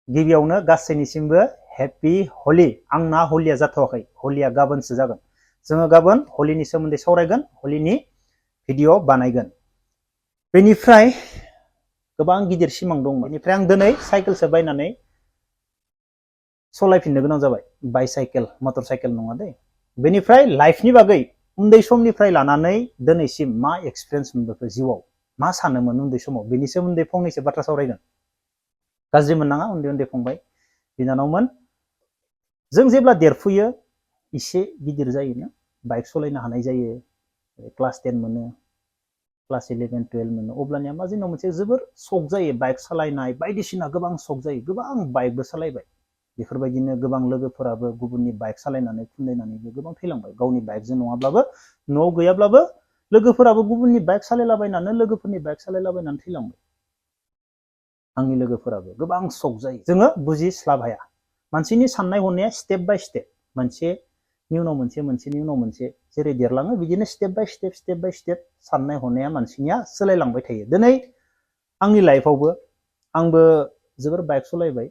गिबियावनो गासैनिसिमबो हेपि हलि। आंना हलिया जाथ'वाखै, हलिया गाबोनसो जागोन। जोङो गाबोन हलिनि सोमोन्दै सावरायगोन, हलिनि भिडिअ बानायगोन। बेनिफ्राय गोबां गिदिर सिमां दंमोन। बेनिफ्राय आं दिनै साइकेलसो बायनानै सलायफिननो गोनां जाबाय। बाइसाइकेल, मटर साइकेल नङा दै। बेनिफ्राय लाइफनि बागै उन्दै समनिफ्राय लानानै दिनैसिम मा एक्सपिरियेन्स मोनबोखो जिउआव, मा सानोमोन उन्दै समाव, बेनि सोमोन्दै फंनैसो बाथ्रा सावरायगोन। गाज्रि मोननाङा उन्दै उन्दै फंबाय बिनानावमोन। जों जेब्ला देरफुयो एसे गिदिर जायोना, बाइक सालायनो हानाय जायो, क्लास 10 मोनो, क्लास 11 12 मोनो, अब्लानिया मा जोंनाव मोनसे जोबोर शक जायो, बाइक सालायनाय बायदिसिना गोबां शक जायो। गोबां बाइकबो सालायबाय, बेफोरबायदिनो गोबां लोगोफोराबो गुबुननि बाइक सालायनानै खुन्दायनानैबो गोबां थैलांबाय। गावनि बाइकजों नङाब्लाबो, न'आव गैयाब्लाबो लोगोफोराबो गुबुननि बाइक सालायलाबायनानै, लोगोफोरनि बाइक सालायलाबायनानै थैलांबाय। आंनि लोगोफोराबो गोबां शक जायो। जोङो बुजिस्लाब हाया। मानसिनि साननाय हनाया स्टेप बाय स्टेप, मोनसेनि उनाव मोनसे, मोनसेनि उनाव मोनसे, जेरै देरलाङो बिदिनो स्टेप बाय स्टेप साननाय हनाया मानसिनिया सोलायलांबाय थायो। दिनै आंनि लाइफआवबो आंबो जोबोर बाइक सालायबाय।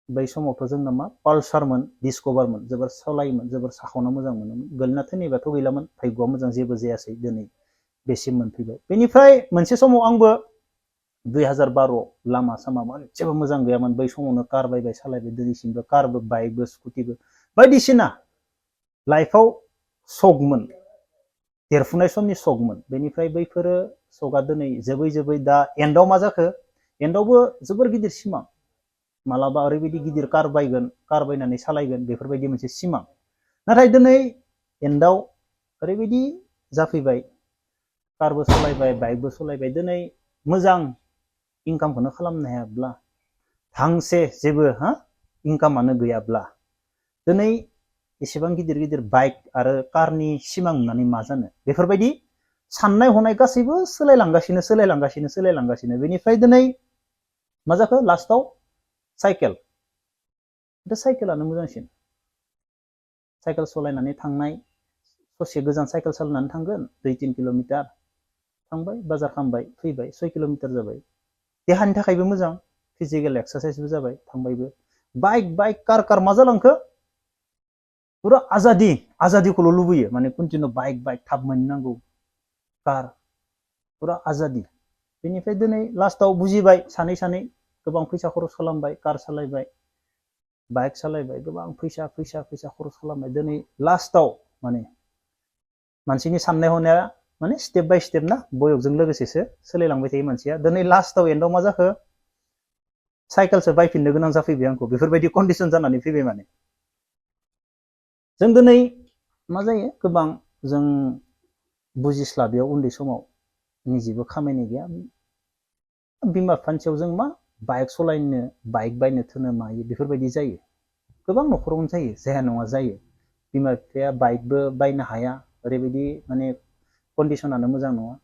बै समावथ' जोंना मा पालसारमोन, डिस्कभारमोन, जोबोर सालायोमोन, जोबोर साखावनो मोजां मोनोमोन। गोलैना थैनायबाथ' गैलामोन, भाग्यआ मोजां जेबो जायासै, दिनै बेसिम मोनफैबाय। बेनिफ्राय मोनसे समाव आंबो 2012 लामा सामा मोनसेबो मोजां गैयामोन। बै समावनो कार बायबाय, सालायबाय। दिनैसिमबो कारबो, बाइकबो, स्कुटिबो बायदिसिना लाइफआव सकमोन, देरफुनाय समनि सकमोन। बेनिफ्राय बैफोरो सका दिनै जोबै जोबै दा एन्डआव मा जाखो, एन्डआवबो जोबोर गिदिर सिमां। मालाबा ओरैबायदि गिदिर कार बायगोन, कार बायनानै सालायगोन, बेफोरबायदि मोनसे सिमां। नाथाय दिनै एन्डआव ओरैबायदि जाफैबाय, कारबो सालायबाय, बाइकबो सालायबाय। दिनै मोजां इनकामखौनो खालामनो हायाब्ला, हांसे जेबो इनकामानो गैयाब्ला, दिनै एसेबां गिदिर गिदिर बाइक आरो कारनि सिमां नुनानै मा जानो, बेफोरबायदि साननाय हनाय गासैबो सोलायलांगासिनो। बेनिफ्राय दिनै मा जाखो, लास्टआव साइकेल। दा साइकेलानो मोजांसिन। साइकेल सालायनानै थांनाय, ससे गोजान साइकेल सालायनानै थांगोन, 2-3 किल'मिटार थांबाय, बाजार खालामबाय, फैबाय, 6 किल'मिटार जाबाय। देहानि थाखायबो मोजां, फिजिकेल एक्सारसाइसबो जाबाय, थांबायबो। बाइक कार मा जालांखो, पुरा आजादिखौल' लुबैयो, माने कन्टिनिउ बाइक थाब मोननांगौ, कार पुरा आजादि। बेनिफ्राय दिनै लास्टआव बुजिबाय, सानै गोबां फैसा खरस खालामबाय, कार सालायबाय, बाइक सालायबाय, गोबां फैसा खरस खालामबाय। दिनै लास्टआव माने मानसिनि साननाय हनाया माने स्टेप बाय स्टेप ना, बयसजों लोगोसेसो सोलायलांबाय थायो मानसिया। दिनै लास्टआव एन्डआव मा जाखो, साइकेलसो बायफिननो गोनां जाफैबाय आंखौ, बेफोरबायदि कन्डिसन जानानै फैबाय। माने जों दिनै मा जायो, गोबां जों बुजिस्लाबियाव उन्दै समाव निजेबो खामायनाय गैया, बिमा बिफानि सायाव जों मा बाइक सालायनो, बाइक बायनो थोनो मायो, बेफोरबायदि जायो। गोबां न'खरावनो जायो, जाया नङा जायो। बिमा बिफाया बाइकबो बायनो हाया, ओरैबायदि माने कन्डिसनानो मोजां नङा,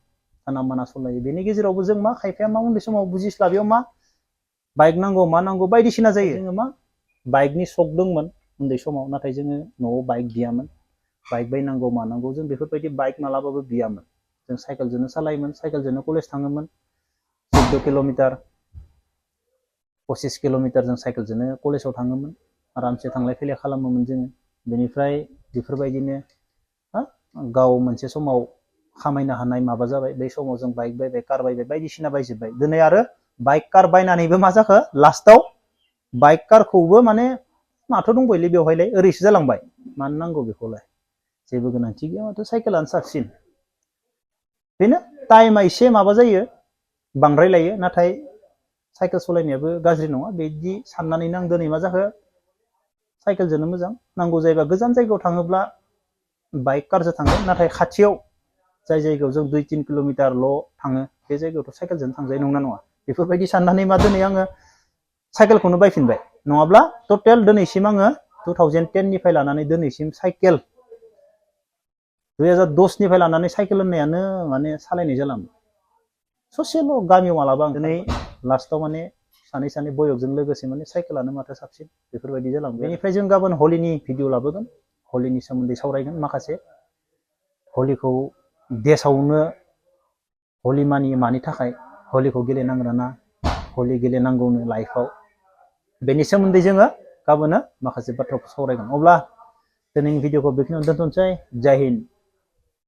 साना माना सालायो। बेनि गेजेरावबो जों मा, खायफाया मा उन्दै समाव बुजिस्लाबियाव मा बाइक नांगौ, मा नांगौ बायदिसिना जायो। जोङो मा बाइकनि शक दंमोन उन्दै समाव, नाथाय जोङो न'आव बाइक गैयामोन, बाइक बायनांगौ मानांगौ, जों बेफोरबायदि बाइक मालाबाबो गैयामोन। जों साइकेलजोंनो सालायोमोन, साइकेलजोंनो कलेज थाङोमोन, 14 किल'मिटार 25 किल'मिटार जों साइकेलजोंनो कलेजाव थाङोमोन, आरामसे थांलाय फैलाय खालामोमोन जोङो। बेनिफ्राय बेफोरबायदिनो गाव मोनसे समाव खामायनो हानाय माबा जाबाय, बै समाव जों बाइक बायबाय, कार बायबाय, बायदिसिना बायजोब्बाय। दिनै आरो बाइक कार बायनानैबो मा जाखो, लास्टआव बाइक कारखौबो माने माथो दंबायलै बेवहायलाय, ओरैसो जालांबाय। मानो नांगौ बेखौलाय, जेबो गोनांथि गैया, माथो साइकेलानो साबसिन। बेनो टाइमा एसे माबा जायो, बांद्राय लायो, नाथाय साइकेल सालायनायाबो गाज्रि नङा। बिदि साननानैनो आं दिनै मा जाखो, साइकेलजोंनो मोजां। नांगौ जायोबा गोजान जायगायाव थाङोब्ला बाइक कारजों थांगोन, नाथाय खाथियाव जाय जायगायाव जों 2-3 किल'मिटारल' थाङो, बे जायगायावथ' साइकेलजों थांजायो, नंना नङा? बेफोरबायदि साननानै मा दिनै आङो साइकेलखौनो बायफिनबाय। नङाब्ला टटेल दिनैसिम आङो 2010 निफ्राय लानानै दिनैसिम साइकेल, 2010 निफ्राय लानानै साइकेल होननायानो माने सालायनाय जालामोन। ससेल' गामियाव मालाबा दिनै लास्टआव माने सानै बयसजों लोगोसे माने साइकेलानो माथो साबसिन, बेफोरबायदि जालांबाय। बेनिफ्राय जों गाबोन हलिनि भिडिअ लाबोगोन, हलिनि सोमोन्दै सावरायगोन माखासे। हलिखौ देशआवनो हलि मानियो, मानि थाखाय हलिखौ गेलेनांगोन ना, हलि गेलेनांगौनो लाइफआव, बेनि सोमोन्दै जोङो गाबोनो माखासे बाथ्राखौ सावरायगोन। अब्ला दिनैनि भिडिअखौ बेखिनियावनो दोनथ'नोसै। जय हिन्द।